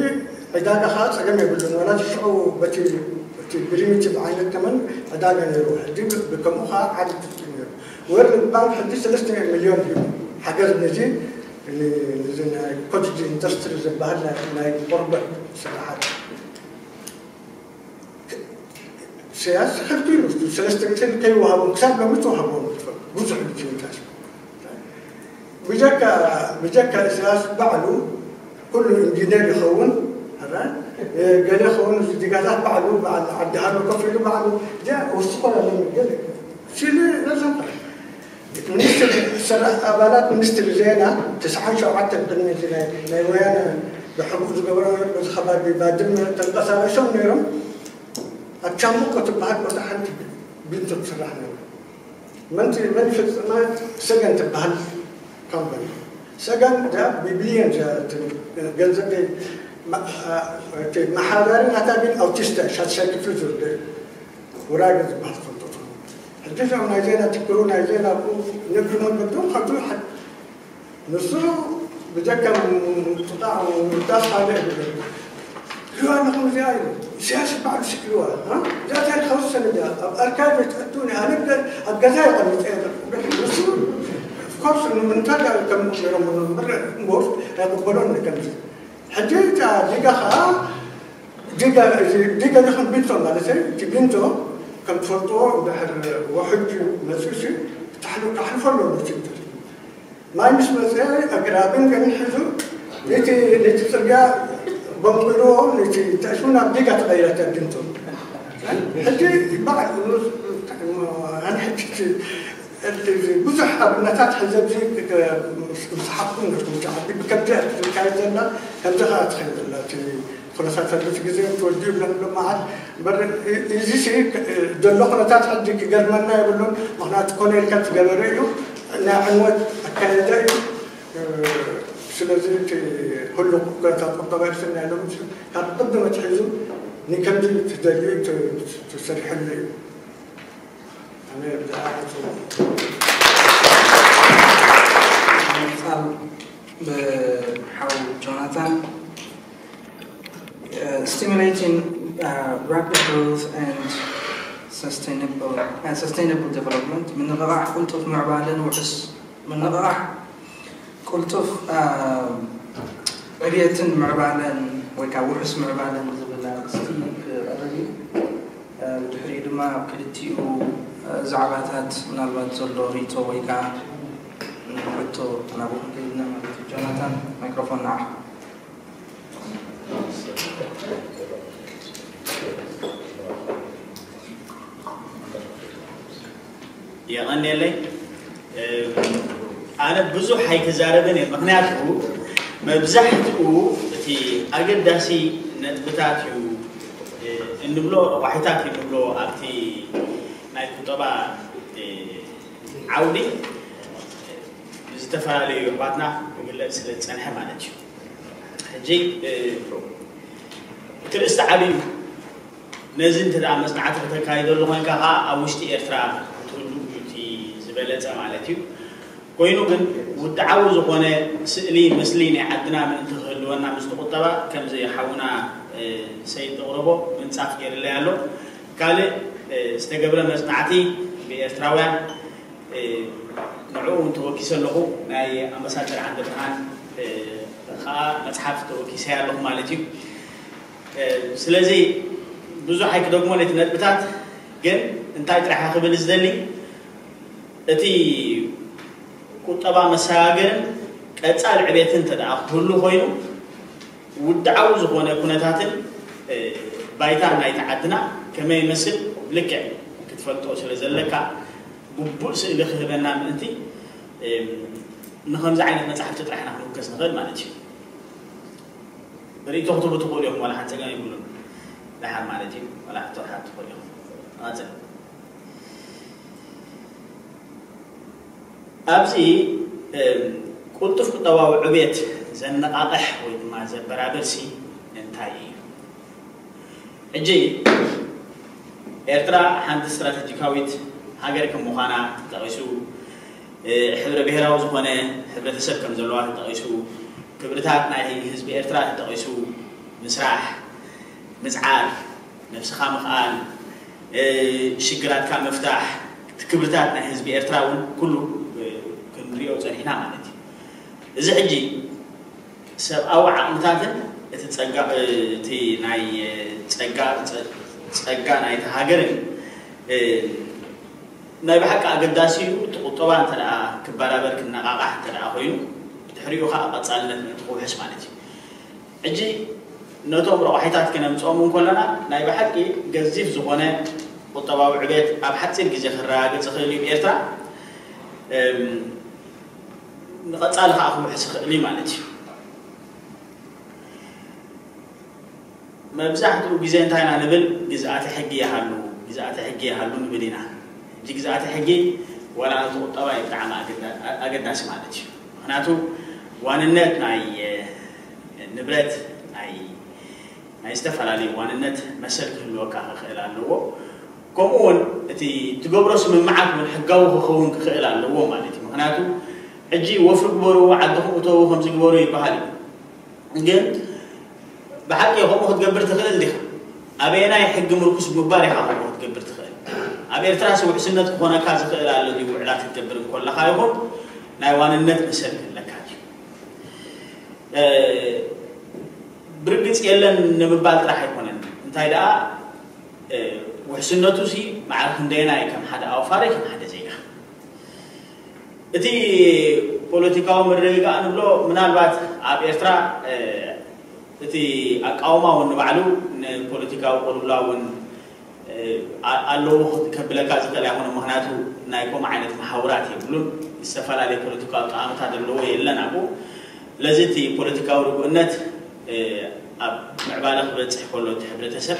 ዕዳጋ ኸዓ ጸገም የብሉን። ዋላ እቲ ሽዑ በቲ፣ በቲ ፕሪሚቲቭ ዓይነት ተመን ዕዳጋ ነይሩ። ሕጂ ብ-፣ ብከምኡ ኸዓ ዓቢ ትጽቢት ነይሩ። ወርልድ ባንክ ሕጂ ሰለስተ ሚልዮን ሂቡ ሓገዝ ነዚ፣ ን-፣ ነዚ ናይ ኮቴጅ ኢንዱስትሪ ዝበሃል ናይ፣ ናይ ቆርበት ስራሓት። ኢሳያስ ከልኪሉ፣ ሰለስተ ሚልዮን ከይወሃቦም ክሳብ ሎሚ ተዋህቦም ብዙሕ እዩ ዝንቀሳቐስ። ብጀካ፣ ብጀካ ኢሳያስ ባዕሉ ኩሉ ኢንጂነር ይኸውን፣ ሕራይ፣ ገለ ይኸውን፣ እዚ ዲጋታት ባዕሉ፣ በዓል ዓዲ ሃሎ ኮፍ ኢሉ ባዕሉ፣ እዚኣ ወስኾ ኣለኒ ገለ ሲሉ ረዘንካ። ሚኒስትሪ ሰራ-፣ ኣባላት ሚኒስትሪ ዜና ተስዓን ሸውዓተን ቅድሚ እቲ ናይ፣ ናይ ወያነ ብሕቡእ ዝገበሮ፣ በዚ ከባቢ ባድመ ተንቀሳቒሶም ነይሮም። ኣብ ቻምቦቆ ትበሃል ቦታ ሓንቲ ቢንቶ ትስራሕ ነይሩ። መን ት-፣ መን ይፍጽማ? ሰገን ትበሃል ካምፓኒ። ሰገን እዚኣ ብቢልዮን እያ፣ እቲ ገንዘብ ማ-፣ እቲ መሓዳሪ ናታ ግን ኣውቲስታ፣ ሻድሻይ ክፍሊ ዝወደአ ውራገ ዝበሃል ትፈልጦ ትኸውን። ሕጂ እዞም ናይ ዜና ትክሩ፣ ናይ ዜና ኣብኡ ነግሪ መንገዶም ካብኡ ሓ-፣ ንሱ ብጀካ ምጥቃዕ ምውዳስ ካልእ የብሉን። ክልዋ ኣለኹም እዚኣ ኢሉ። ኢሳያስ ባዕሉ ስኢልዋ፣ እ? እዚኣ ታሪኻዊ ሰነድ እያ። ኣብ ኣርካይቭ ተእትውኒ፣ ኣነ ገ-፣ ኣብ ገዛ የቐሚጠ እየ። ንሱ፣ ኦፍኮርስ፣ ንምንታይ ከም ገይሮም እምበር፣ እምበር ኣይቕበሎን ከምዚ። ሕጂ እታ ዲጋ ኸዓ፣ ዲጋ፣ እዚ ዲጋ ዲኹም ቢንቶ ማለት እዩ። እቲ ቢንቶ ከም ትፈልጥዎ፣ እንድሕር ውሕጅ መፂኡ ሲ፣ ታሕሉ-፣ ካሕልፎ ኣለዎ እቲ ቢንቶ። ማይ ምስ መፀ ኣግራብን ገለን ሒዙ ነቲ፣ ነቲ ፅርግያ በንቂልዎ፣ ነቲ ተእስሙ ናብ ዲጋ ተቐይራ እታ ቢንቶ። ሕጂ ይበሃል፣ ኣነ ሕጂ እቲ ብዙሕ ኣብነታት ሕዚ ኣብዚ ምስ ሓቁ ንርኩምቲ ዓዲ ብከምዚ ዝካየድ ዘላ ከምዚ ከዓ ትኸይድ ዘላ እቲ ኩነታት ኣብዚ ግዜ ተወዲኡ ብለን መዓት እምበር እዚ ዘሎ ኩነታት ሕጂ ክገርመና የብሉን። ምክንያቱ ኮነ ኢልካ ዝገበረ እዩ፣ ናይ ዕንወት ኣካየደ እዩ። ስለዚ እቲ ህሉቕ ኩነታት ቁጠባ ኤርትራ ሎም ካብ ቅድም ኣትሒዙ ንከምዚ ትደልዩ ትሰርሐሉ እዩ። ኣነ ብዛዕባ ምጻም ብሓው ጆናታን stimulating uh, rapid growth and sustainable uh, sustainable development ምንቕቓሕ ቅልጡፍ ምዕባለን ውሑስ ምንቕቓሕ ቅልጡፍ ዕብየትን ምዕባለን ወይ ከዓ ውሑስ ምዕባለን ዝብል ኣርእስቲ ክቐርብ እዩ። ብድሕሪኡ ድማ ኣብ ክልቲኡ ዛዕባታት ምናልባት ዘሎ ርእቶ ወይ ከዓ ሕቶ ናብኡ ክንከይድ ኢና ማለት እዩ። ጆናታን ማይክሮፎን ንዓኻ። የቐንየለይ። ኣነ ብዙሕ ኣይክዛረብን እየ፣ ምክንያቱ መብዛሕትኡ እቲ ኣገዳሲ ነጥብታት እዩ እንብሎ ረቋሒታት እዩ እንብሎ ኣብቲ ናይ ቁጠባ ዓውዲ ብዝተፈላለዩ ኣሕዋትና ክግለፅ ስለ ዝፀንሐ ማለት እዩ። ሕጂ እቲ ርእስቲ ዓብዩ ነዚ እንተ ደኣ መጽናዕቲ ከተካይደሉ ኮይንካ ከኣ ኣብ ውሽጢ ኤርትራ ክትህሉ እዩ እቲ ዝበለጸ ማለት እዩ። ኮይኑ ግን ውድዓዊ ዝኾነ ስእሊ፣ ምስሊ ናይ ዓድና ምእንቲ ክህልወና ምስቲ ቁጠባ ከምዚ ሓውና ሰይድ ዘቕረቦ ምንጻፍ ገይርለይ ኣሎ። ካልእ ዝተገብረ መጽናዕቲ ብኤርትራውያን ንዕኡ እውን ተወኪሰ ኣለኹ። ናይ ኣምባሳደር ዓንደ ብርሃን ከዓ መጽሓፍ ተወኪሰ ኣለኹ ማለት እዩ። ስለዚ ብዙሕ ኣይክደግሞ ነቲ ነጥብታት፣ ግን እንታይ ጥራሕ ክብል ዝደሊ፣ እቲ ቁጠባ መሰጋገርን ቀጻሊ ዕቤትን እንተ ደኣ ክህሉ ኮይኑ፣ ውድዓዊ ዝኾነ ኩነታትን ባይታን ናይቲ ዓድና ከመይ ይመስል ብልክዕ ክትፈልጦ ስለ ዘለካ፣ ግቡእ ስእሊ ክህበና ምእንቲ ንከምዚ ዓይነት መጻሕፍቲ ጥራሕ ኢና ክንውከስ ንኽእል ማለት እዩ። ርእይቶ ክትህቡ ትኽእሉ ኢኹም፣ ዋላ ሓንቲ ጸገም የብሉን። ደሓር ማለት እዩ፣ ዋላ ሕቶ ክትሓቱ ትኽእሉ ኢኹም። ንቐጽል። ኣብዚ ቅልጡፍ ቁጠባዊ ዕብየት ዘነቓቕሕ ወይ ድማ ዘበራብርሲ እንታይ እዩ? ሕጂ ኤርትራ ሓንቲ ስትራተጂካዊት ሃገር ከም ምዃና ተጠቒሱ፣ ሕብረ ብሄራዊ ዝኾነ ሕብረተሰብ ከም ዘለዋ ተጠቒሱ፣ ክብርታት ናይ ህዝቢ ኤርትራ ተጠቒሱ፣ ምስራሕ፣ ምጽዓር፣ ነብስኻ ምኽኣል፣ ሽግራትካ ምፍታሕ፣ ክብርታት ናይ ህዝቢ ኤርትራ እውን ኩሉ ክንሪኦ ጸኒሕና ማለት እዩ። እዚ ሕጂ ሰብኣዊ ዓቕምታትን እቲ ጸጋ እቲ ናይ ጸጋ ጸጋ ናይቲ ሃገርን ናይ ብሓቂ ኣገዳሲ እዩ። እቲ ቁጠባ እንተ ደኣ ክበራበር ክነቓቓሕ እንተ ደኣ ኮይኑ ብድሕሪኡ ከዓ ቀጻልነት ምእንቲ ክውሕስ ማለት እዩ። ሕጂ ነቶም ረቑሒታት ክነምጽኦም እንከለና ናይ ብሓቂ ገዚፍ ዝኾነ ቁጠባዊ ዕቤት ኣብ ሓፂር ግዜ ክረጋገጽ ይኽእል እዩ ብኤርትራ። ንቐጻሊ ከዓ ክውሕስ ይኽእል እዩ ማለት እዩ። መብዛሕትኡ ግዜ እንታይ ኢና ንብል? ግዝኣተ ሕጊ ይሃሉ፣ ግዝኣተ ሕጊ ይሃሉ ንብል ኢና። ሕጂ ግዝኣተ ሕጊ ዋላ ነቲ ቁጠባ እዩ ብጣዕሚ ኣገዳሲ ማለት እዩ። ምክንያቱ ዋንነት ናይ ንብረት ናይ ናይ ዝተፈላለዩ ዋንነት መሰል ክህልወካ ክኽእል ኣለዎ። ከምኡ እውን እቲ ትገብሮ ስምምዓት እውን ሕጋዊ ክኸውን ክኽእል ኣለዎ ማለት እዩ። ምክንያቱ ሕጂ ወፍሪ ግበሩ፣ ዓድኹም እተዉ፣ ከምዚ ግበሩ ይበሃል እዩ። ግን ብሓቂ ከምኡ ክትገብር ትኽእል ዲኻ? ኣበየናይ ሕጊ ምርኩስ ብምባል ኢኻ ከምኡ ክትገብር ትኽእል? ኣብ ኤርትራስ ውሕስነት ክኾነካ ዝኽእል ኣሎ ድዩ ውዕላት ክትገብር እንከለኻ ይኹን ናይ ዋንነት መሰል ክህለካ ድዩ? ብርግጽ የለን ንምባል ጥራሕ ኣይኮነን። እንታይ ደኣ ውሕስነቱ ሲ መዓር ክንደየናይ ከም ሓደ ኣውፋሪ ከም ሓደ ዜጋ እቲ ፖለቲካዊ ምርግጋእ ንብሎ ምናልባት ኣብ ኤርትራ እቲ ኣቃውማ እውን ንባዕሉ ንፖለቲካዊ ቅልውላው እውን ኣለዎ ከብለካ ዝኽእል ኣይኮነ። ምክንያቱ ናይ ከምኡ ዓይነት መሓውራት የብሉን። ዝተፈላለየ ፖለቲካዊ ኣጠማምታ ዘለዎ የለን ኣብኡ። ስለዚ እቲ ፖለቲካዊ ርጉእነት ኣብ ምዕባለ ክበፅሕ ከሎ እቲ ሕብረተሰብ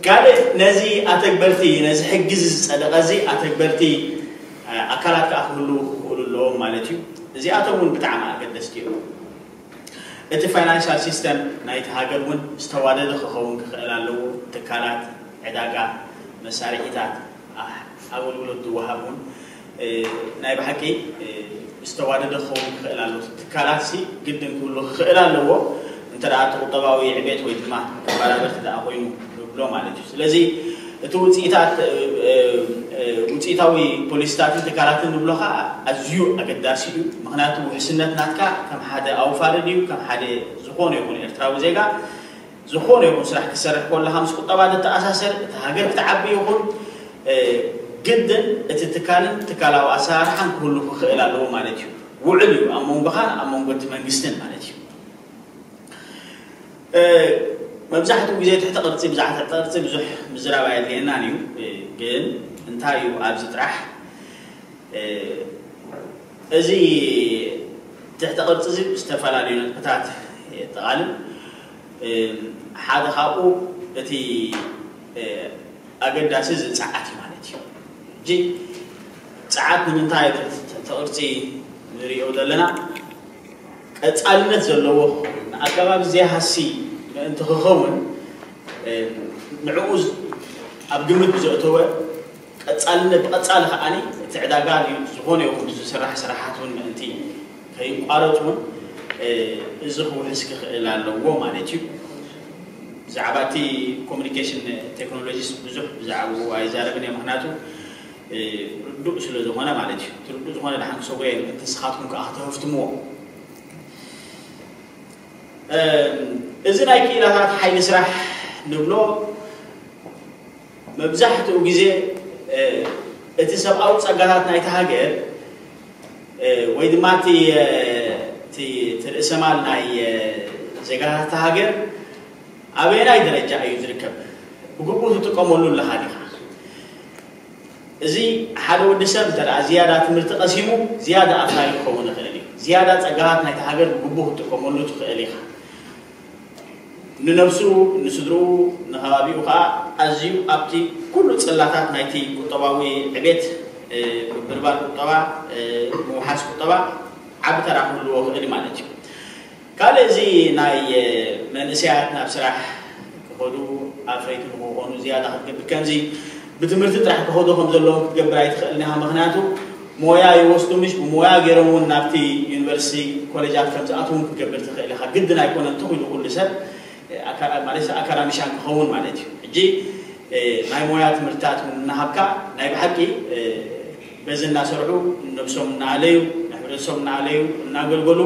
ካልእ ነዚ ኣተግበርቲ ነዚ ሕጊ እዚ ዝፀደቐ እዚ ኣተግበርቲ ኣካላት ከዓ ክህልዉ ክኽእሉ ኣለዎም ማለት እዩ። እዚኣቶም እውን ብጣዕሚ ኣገደስቲ እዮም። እቲ ፋይናንሻል ሲስተም ናይቲ ሃገር እውን ዝተዋደደ ክኸውን ክኽእል ኣለዎ። ትካላት ዕዳጋ መሳርሒታት ኣገልግሎት ዝወሃብ እውን ናይ ብሓቂ ዝተዋደደ ክኸውን ክኽእል ኣለዎ። ትካላት ሲ ግድን ክህሉ ክኽእል ኣለዎ። እንተ ደኣ እቲ ቁጠባዊ ዕቤት ወይ ድማ ተበራበርቲ ደኣ ኮይኑ ንብሎ ማለት እዩ። ስለዚ እቲ ውፅኢታት ውፅኢታዊ ፖሊሲታትን ትካላትን ንብሎ ከዓ ኣዝዩ ኣገዳሲ እዩ። ምክንያቱ ውሕስነት ናትካ ከም ሓደ ኣውፋርድ እዩ፣ ከም ሓደ ዝኾነ ይኹን ኤርትራዊ ዜጋ ዝኾነ ይኹን ስራሕ ክትሰርሕ ከለካ ምስ ቁጠባ ዝተኣሳሰር እቲ ሃገር ክትዓቢ ይኹን ግድን እቲ ትካልን ትካላዊ ኣሰራርሓን ክህሉ ክኽእል ኣለዎ ማለት እዩ። ውዕል እዩ ኣብ መንጎኻን ኣብ መንጎ እቲ መንግስትን ማለት እዩ። መብዛሕትኡ ግዜ ትሕቲ ቅርፂ ብዛዕባ ትሕቲ ቅርፂ ብዙሕ ምዝራብ ኣየድልየናን እዩ። ግን እንታይ እዩ ኣብዚ ጥራሕ እዚ ትሕቲ ቅርፂ እዚ ዝተፈላለዩ ነጥብታት የጠቓልል። ሓደ ካብኡ እቲ ኣገዳሲ እዚ ፀዓት እዩ ማለት እዩ። ሕጂ ፀዓት ንምንታይ ትሕቲ ቅርፂ ንሪኦ ዘለና? ቀፃልነት ዘለዎ ንኣገባብ ዘይሃሲ ምእንቲ ክኸውን ንዕኡ ኣብ ግምት ብዘእተወ ቀፃልነት ብቐፃሊ ከዓኒ እቲ ዕዳጋ ዝኾነ ይኹን ዝስራሕ ስራሓት እውን ምእንቲ ከይቋረፅ እውን እዚ ክውሕስ ክኽእል ኣለዎ ማለት እዩ። ብዛዕባ እቲ ኮሚኒኬሽን ቴክኖሎጂስ ብዙሕ ብዛዕባኡ ኣይዛረብን እየ። ምክንያቱ ርዱእ ስለ ዝኾነ ማለት እዩ። እቲ ርዱእ ዝኾነ ደሓን ክሰጉረ ንስኻትኩም ከዓ ከተህፍትምዎ። እዚ ናይ ክኢላታት ሓይሊ ስራሕ ንብሎ መብዛሕትኡ ግዜ እቲ ሰብኣዊ ፀጋታት ናይቲ ሃገር ወይ ድማ እቲ ርእሰማል ናይ ዜጋታት ሃገር ኣበየናይ ደረጃ እዩ ዝርከብ? ብግቡእ ትጥቀመሉ ኣለኻ ዲኻ? እዚ ሓደ ወዲ ሰብ እንተ ዝያዳ ትምህርቲ ቀሲሙ ዝያዳ ኣፍራይ ክኸውን ይኽእል እዩ። ዝያዳ ፀጋታት ናይቲ ሃገር ብግቡእ ክትጥቀመሉ ትኽእል ኢኻ። ንነብሱ፣ ንስድርኡ፣ ንከባቢኡ ከዓ ኣዝዩ ኣብቲ ኩሉ ፅላታት ናይቲ ቁጠባዊ ዕቤት ምብርባር ቁጠባ ምውሓስ ቁጠባ ዓቢ ተራ ክህልዎ ክእል ማለት እዩ። ካልእ እዚ ናይ መንእሰያት ናብ ስራሕ ክኸዱ ኣፍረይቲ ንክኾኑ ዝያዳ ክትገብር ከምዚ ብትምህርቲ ጥራሕ ክኸዱ ከም ዘለዎም ክትገብር ኣይትኽእልን ኢኻ። ምክንያቱ ሞያ ይወስዱ ምሽ ብሞያ ገይሮም እውን ናብቲ ዩኒቨርሲቲ ኮሌጃት ከም ዝኣትዉ እውን ክትገብር ትኽእል ኢኻ። ግድን ኣይኮነን ትኽእሉ ኩሉ ሰብ ማለት ኣካዳሚሻን ክኸውን ማለት እዩ። ሕጂ ናይ ሞያ ትምህርትታት እውን እናሃብካ ናይ ብሓቂ በዚ እናሰርሑ ነብሶም እናኣለዩ ንሕብረተሰብ እናኣለዩ እናገልገሉ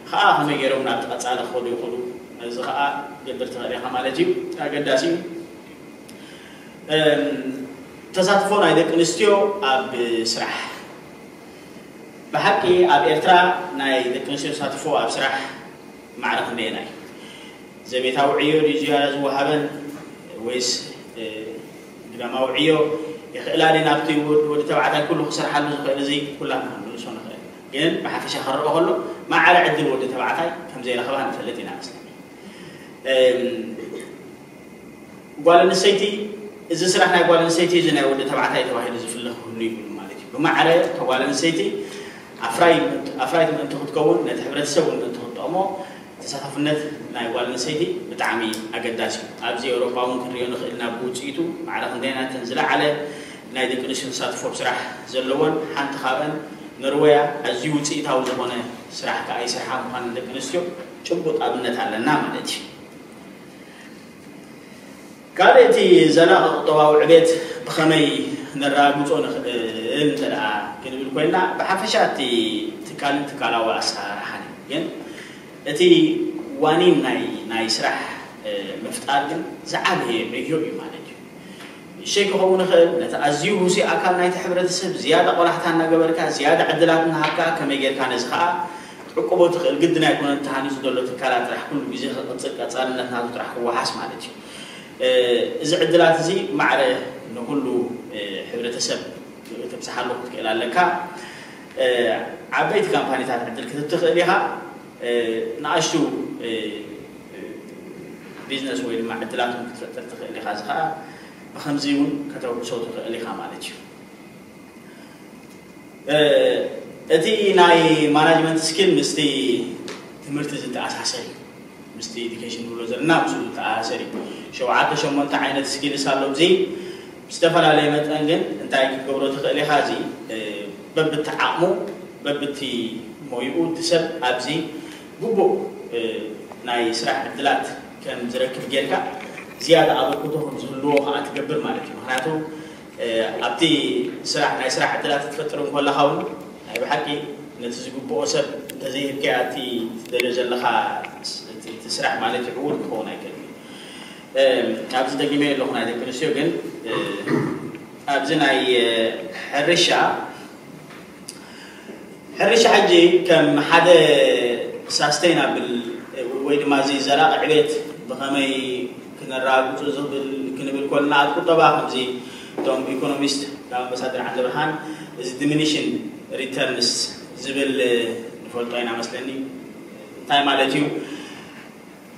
ከዓ ከመይ ገይሮም ናብቲ ቀፃሊ ክኸዱ ይኽእሉ። እዚ ከዓ ክትገብር ትኽእል ኢኻ ማለት እዩ። ኣገዳሲ እዩ። ተሳትፎ ናይ ደቂ ኣንስትዮ ኣብ ስራሕ። ብሓቂ ኣብ ኤርትራ ናይ ደቂ ኣንስትዮ ተሳትፎ ኣብ ስራሕ ማዕረ ክንደየናይ? ዘቤታዊ ዕዮ ድዩ ዝያዳ ዝወሃበን ወይስ ግዳማዊ ዕዮ? ይኽእላ ድየን ናብቲ ወዲ ተባዕታይ ኩሉ ክሰርሓሉ ዝኽእል? እዚ ኩላትና ክንምልሶ ንኽእል ኢና። ግን ብሓፈሻ ክረኦ ከሎ ማዕረ ዕድል ወዲ ተባዕታይ ከም ዘይረኽባ ንፈልጥ ኢና መስለኒ። ጓል ኣንስተይቲ እዚ ስራሕ ናይ ጓል ኣንስተይቲ እዚ ናይ ወዲ ተባዕታይ ተባሂሉ ዝፍለ ክህሉ ይብሉ ማለት እዩ። ብማዕረ እታ ጓል ኣንስተይቲ ኣፍራይት ምእንቲ ክትከውን ነቲ ሕብረተሰብ እውን ምእንቲ ክትጠቕሞ ተሳታፍነት ናይ ጓል ኣንስተይቲ ብጣዕሚ ኣገዳሲ እዩ። ኣብዚ ኤውሮጳ እውን ክንሪኦ ንኽእል ኢና ብውፅኢቱ ማዕረ ክንደይናተን ዝለዓለ ናይ ደቂ ኣንስትዮ ተሳትፎ ኣብ ስራሕ ዘለወን ሓንቲ ካብአን ኖርወያ ኣዝዩ ውፅኢታዊ ዝኾነ ስራሕ ከዓ ይሰርሓ ምዃነን ደቂ ኣንስትዮ ጭቡጥ ኣብነት ኣለና ማለት እዩ። ካልእ እቲ ዘላቒ ቁጠባዊ ዕቤት ብኸመይ ነረጋግጾ ንኽእል እንተ ደኣ ክንብል ኮይንና ብሓፈሻ እቲ ትካልን ትካላዊ ኣሰራርሓን እዩ። ግን እቲ ዋኒን ናይ ናይ ስራሕ ምፍጣር ግን ዝዓበየ ዕዮ እዩ ማለት እዩ። ንእሽተይ ክኸውን ይኽእል ነቲ ኣዝዩ ህሱይ ኣካል ናይቲ ሕብረተሰብ ዝያዳ ቆላሕታ እናገበርካ ዝያዳ ዕድላት እናሃብካ ከመይ ጌርካ ነዚ ከዓ ክትዕቅቦ ትኽእል ግድን ኣይኮነን። ተሃኒፁ ዘሎ ትካላት ጥራሕ ኩሉ ግዜ ክቕፅል ቀፃልነት ናቱ ጥራሕ ክወሓስ ማለት እዩ። እዚ ዕድላት እዚ ማዕረ ንኩሉ ሕብረተሰብ ተብዝሓሉ ክትክእል ኣለካ። ዓበይቲ ካምፓኒታት ዕድል ክትብ ትኽእል ኢኻ። ንኣሽቱ ቢዝነስ ወይ ድማ ዕድላት ክትፈጥር ትኽእል ኢኻ። እዚ ከዓ ብከምዚ እውን ከተውቅሶ ትኽእል ኢኻ ማለት እዩ። እቲ ናይ ማናጅመንት ስኪል ምስቲ ትምህርቲ ዝተኣሳሰር እዩ። ምስቲ ኤዱኬሽን ንብሎ ዘለና ምስኡ ዝተኣሳሰር እዩ። ሸውዓተ ሸሞንተ ዓይነት ስኪልስ ኣሎ። እዚ ብዝተፈላለየ መጠን ግን እንታይ ክትገብሮ ትኽእል ኢኻ? እዚ በብቲ ዓቕሙ በብቲ ሞይኡ እቲ ሰብ ኣብዚ ግቡእ ናይ ስራሕ ዕድላት ከም ዝረክብ ጌርካ ዝያዳ ኣበርክቶ ከም ዝህልዎ ከዓ ትገብር ማለት እዩ። ምክንያቱ ኣብቲ ስራሕ ናይ ስራሕ ዕድላት ክትፈጥር እንከለካ እውን ናይ ብሓቂ ነቲ ዝግብኦ ሰብ እንተዘይህብካዮ እቲ ትደልዮ ዘለካ እቲ ስራሕ ማለት እዩ ዕዉት ክኸውን ኣይክእልን እዩ። ኣብዚ ደጊመ ኣለኹ ናይ ደቂ ኣንስትዮ ግን ኣብዚ ናይ ሕርሻ ሕርሻ ሕጂ ከም ሓደ ሳስተይናብል ወይ ድማ እዚ ዘላቂ ዕቤት ብኸመይ ክነረጋግፁ ዝብል ክንብል ኮልና ኣብ ቁጠባ ከምዚ እቶም ኢኮኖሚስት ካብ ኣምባሳደር ዓንደብርሃን እዚ ዲሚኒሽን ሪተርንስ ዝብል ንፈልጦ ኢና መስለኒ። እንታይ ማለት እዩ?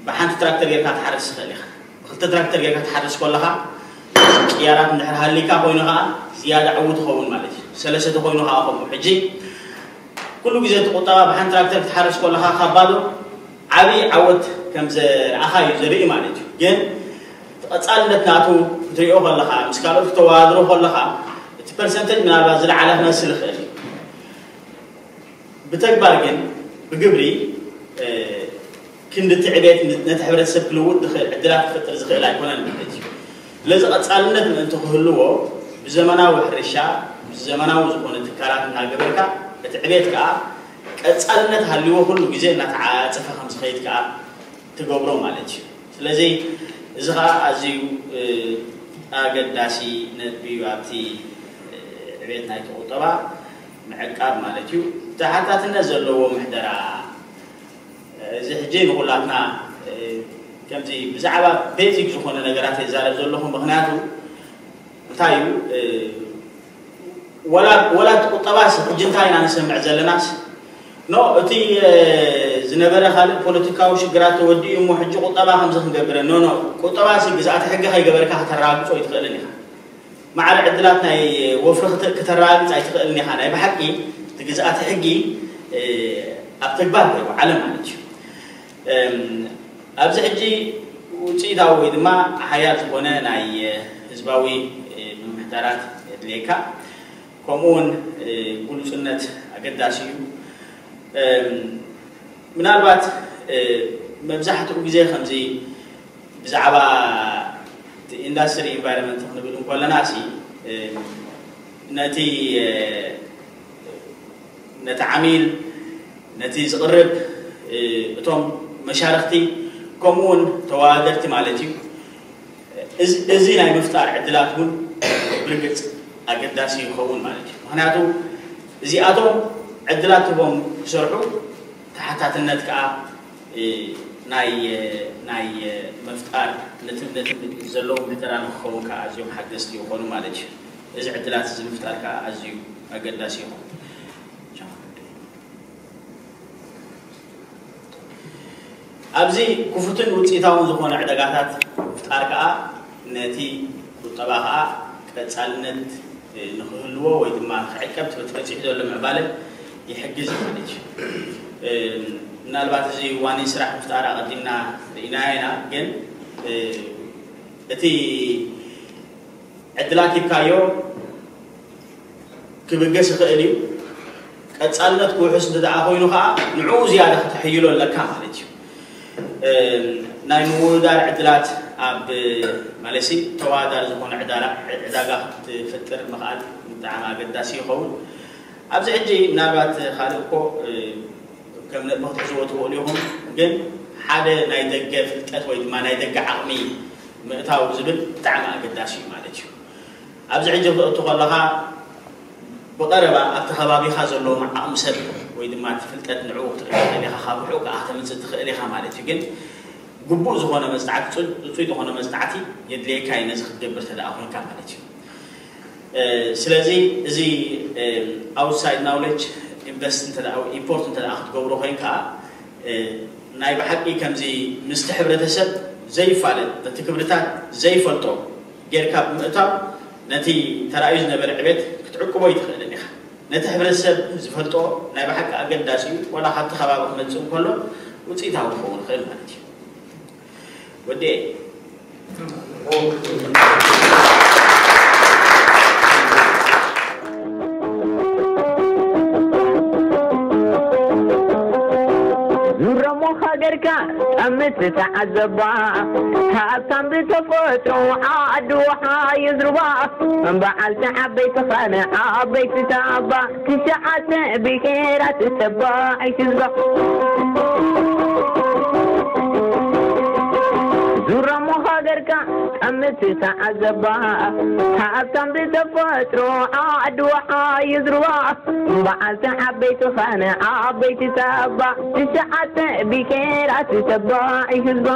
ብሓንቲ ትራክተር ጌርካ ትሓርስ ትኽእል ኢኻ። ብክልተ ትራክተር ጌርካ ትሓርስ ከለኻ ቅያራት እንድሕር ሃሊካ ኮይኑ ከዓ ዝያዳ ዕዉ ትኸውን ማለት እዩ። ሰለስተ ኮይኑ ከዓ ከምኡ። ሕጂ ኩሉ ግዜ እቲ ቁጠባ ብሓንቲ ትራክተር ክትሓርስ ከለኻ ካብ ባዶ ዓብዪ ዓወት ከም ዘርኣኻ እዩ ዘርኢ ማለት እዩ። ግን እቲ ቀፃልነት ናቱ ክትሪኦ ከለኻ ምስ ካልኦት ክተወዳድሮ ከለኻ እቲ ፐርሰንተጅ ምናልባት ዝለዓለ ክመስል ይኽእል እዩ። ብተግባር ግን ብግብሪ ክንዲ እቲ ዕቤት ነቲ ሕብረተሰብ ክልውጥ ዝኽእል ዕድላት ክፈጥር ዝኽእል ኣይኮነን ማለት እዩ። ስለዚ ቀፃልነት ምእንቲ ክህልዎ ብዘመናዊ ሕርሻ ብዘመናዊ ዝኾነ ትካላት እናገበርካ እቲ ዕቤት ከዓ ቀፃልነት ሃልዎ ኩሉ ግዜ እናተዓፀፈ ከም ዝኸይድ ከዓ ትገብሮ ማለት እዩ። ስለዚ እዚ ከዓ ኣዝዩ ኣገዳሲ ነጥቢ እዩ ኣብቲ ዕቤት ናይቲ ቁጠባ ምዕቃብ ማለት እዩ። ተሓታትነት ዘለዎ ምሕደራ። እዚ ሕጂ ንኩላትና ከምዚ ብዛዕባ ቤዚክ ዝኾነ ነገራት የዛረብ ዘለኹ። ምክንያቱ እንታይ እዩ ወላ እቲ ቁጠባስ ሕጂ እንታይ ኢና ንሰምዕ ዘለናስ ኖ እቲ ዝነበረ ካልእ ፖለቲካዊ ሽግራት ተወዲኡ እሞ ሕጂ ቁጠባ ከምዚ ክንገብረ ኖ ኖ ቁጠባስ ግዝኣተ ሕጊ ከይገበርካ ከተረጋግፆ ኣይትኽእልን ኢኻ። ማዕረ ዕድላት ናይ ወፍሪ ክተረጋግፅ ኣይትኽእልን ኢኻ። ናይ ብሓቂ እቲ ግዝኣተ ሕጊ ኣብ ተግባር ከይወዓለ ማለት እዩ። ኣብዚ ሕጂ ውፅኢታዊ ወይ ድማ ሓያል ዝኾነ ናይ ህዝባዊ ምምሕዳራት የድልየካ። ከምኡ እውን ግሉፅነት ኣገዳሲ እዩ። ምናልባት መብዛሕትኡ ግዜ ከምዚ ብዛዕባ ኢንዳስትሪ ኢንቫይሮንመንት ክንብል እንከለና ሲ ነቲ ነቲ ዓሚል ነቲ ዝቕርብ እቶም መሻርክቲ ከምኡውን ተወዳደርቲ ማለት እዩ። እዚ ናይ ምፍጣር ዕድላት እውን ብርግፅ ኣገዳሲ ይኸውን ማለት እዩ። ምክንያቱ እዚኣቶም ዕድላት ሂቦም ክሰርሑ ተሓታትነት ከዓ ናይ ናይ ምፍጣር ነቲ ነቲ ዘለዎም ምሕደራ ንክኸውን ከዓ ኣዝዮም ሓገዝቲ ይኾኑ ማለት እዩ። እዚ ዕድላት እዚ ምፍጣር ከዓ ኣዝዩ ኣገዳሲ ይኸውን። ኣብዚ ክፉትን ውፅኢታውን ዝኾነ ዕደጋታት ምፍጣር ከዓ ነቲ ቁጠባ ከዓ ቀፃልነት ንክህልዎ ወይ ድማ ንክዕቀብ እቲ በፂሑ ዘሎ ምዕባለ ይሕግዝ ማለት እዩ። ምናልባት እዚ ዋኒን ስራሕ ምፍጣር ኣቐዲምና ርኢናዮ ኢና፣ ግን እቲ ዕድላት ሂብካዮ ክብገስ ይኽእል እዩ። ቀፃልነት ክውሕስ እንተ ደኣ ኮይኑ ከዓ ንዕኡ ዝያዳ ክተሕይሎ ኣለካ ማለት እዩ። ናይ ምውዳር ዕድላት ኣብ ማለሲ ተወዳዳሪ ዝኾነ ዕዳጋ ክትፍጥር ምኽኣል ብጣዕሚ ኣገዳሲ ይኸውን። ኣብዚ ሕጂ ምናልባት ካልእ እኮ ከም ነጥቢ ክትሕዝዎ ትኽእሉ ኢኹም፣ ግን ሓደ ናይ ደገ ፍልጠት ወይ ድማ ናይ ደገ ዓቕሚ ምእታው ዝብል ብጣዕሚ ኣገዳሲ እዩ ማለት እዩ። ኣብዚ ሕጂ ክትእቱ ከለኻ ብቐረባ ኣብቲ ከባቢኻ ዘለዎም ዓቕሚ ሰብ ወይ ድማ እቲ ፍልጠት ንዕኡ ክትርኢ ትኽእል ኢኻ፣ ካብ ርሑቕ ከዓ ከተምፅእ ትኽእል ኢኻ ማለት እዩ። ግን ግቡእ ዝኾነ መፅናዕቲ፣ ፅፁይ ዝኾነ መፅናዕቲ የድልየካ እዩ፣ ነዚ ክትገብር ተደኣ ኮይንካ ማለት እዩ። ስለዚ እዚ ኣውትሳይድ ናውሌጅ ኢንቨስት ኢምፖርት እንተ ክትገብሮ ኮይንካ፣ ናይ ብሓቂ ከምዚ ምስቲ ሕብረተሰብ ዘይፋለጥ፣ ነቲ ክብርታት ዘይፈልጦ ጌርካ ብምእታው፣ ነቲ ተራእዩ ዝነበረ ዕቤት ክትዕቅቦ ኣይትኽእልን ኢኻ። ነቲ ሕብረተሰብ ዝፈልጦ ናይ ብሓቂ ኣገዳሲ እዩ። ዋላ ካብቲ ከባቢ ክመፅእ እንከሎ ውፅኢታዊ ክኸውን ይኽእል ማለት እዩ። ወዲ ዙረሞ ሃገርካ ጠምት ተዓዘባ፣ ሃብታም ብተፈጥሮ ዓዲ ውሓ የዝርባ፣ በዓልቲ ዓበይቲ ኻነ ዓበይቲ ታባ፣ ትሽዓተ ብሄራት ተባዒት ህዝባ። ዙረሞ ሃገርካ ጠምት ተዓዘባ፣ ሃብታም ብተፈጥሮ ዓዲ ውሓ የዝርባ፣ በዓልቲ ዓበይቲ ኻነ ዓበይቲ ታባ፣ ትሽዓተ ብሄራት ተባዒት ህዝባ።